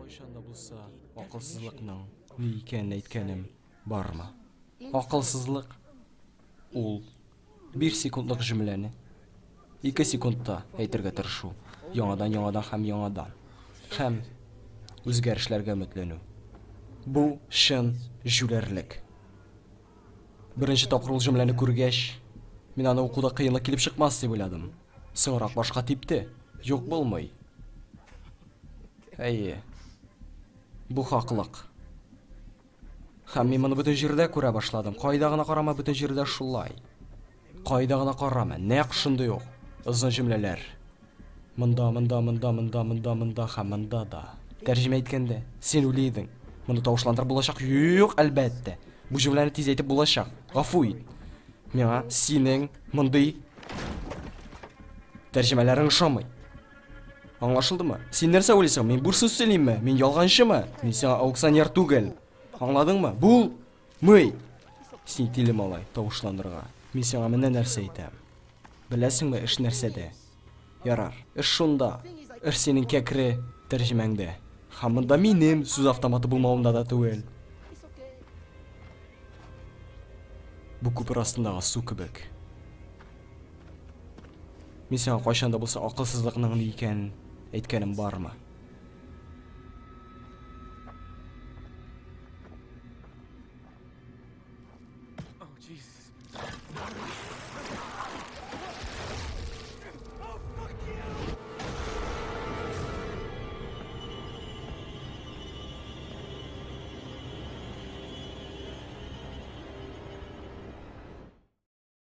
кайчан да булса акылсызлыкның ни икәнен әйткәнем бармы? Акылсызлык ул 1 секундлык җөмләне 2 секундта әйтергә тырышу, яңадан, яңадан һәм яңадан. Һәм үзгәрешләргә өметләнү. Бу чын җүләрлек. Беренче тапкыр ул җөмләне күргәч, мин аны укуда кыенлык килеп чыкмас дип уйладым. Соңрак башка типте. Юк, булмый. Әйе. Бу хаклык. Һәм мин моны бөтен җирдә күрә башладым. Кайда гына карама, бөтен җирдә шулай. Кайда гына карама, нәкъ шундый ук озын җөмләләр. Монда, монда, монда, монда, монда, монда һәм монда да. Тәрҗемә иткәндә, син үле идең. Моны тавышландырып булачак? Юк, әлбәттә. Бу җөмләне тиз әйтеп булачак. Гафу ит. Миңа синең мондый тәрҗемәләрең ошамый. Аңлашылдымы? Син нәрсә уйлыйсың? Мин буш сүз сөйлимме? Мин ялганчымы? Мин сиңа аукционер түгел. Аңладыңмы? Бул мый. Син тиле малай, тавышландырырга. Мин сиңа менә нәрсә әйтәм. Беләсеңме, эш нәрсәдә? Ярар. Эш шунда. Эш синең кәкре тәрҗемәңдә. Һәм монда минем сүз автоматы булмавында да түгел. Бу күпер астындагы су кебек. Мин сиңа кайчан да булса акылсызлыкның ни икәнен әйткәнем бармы?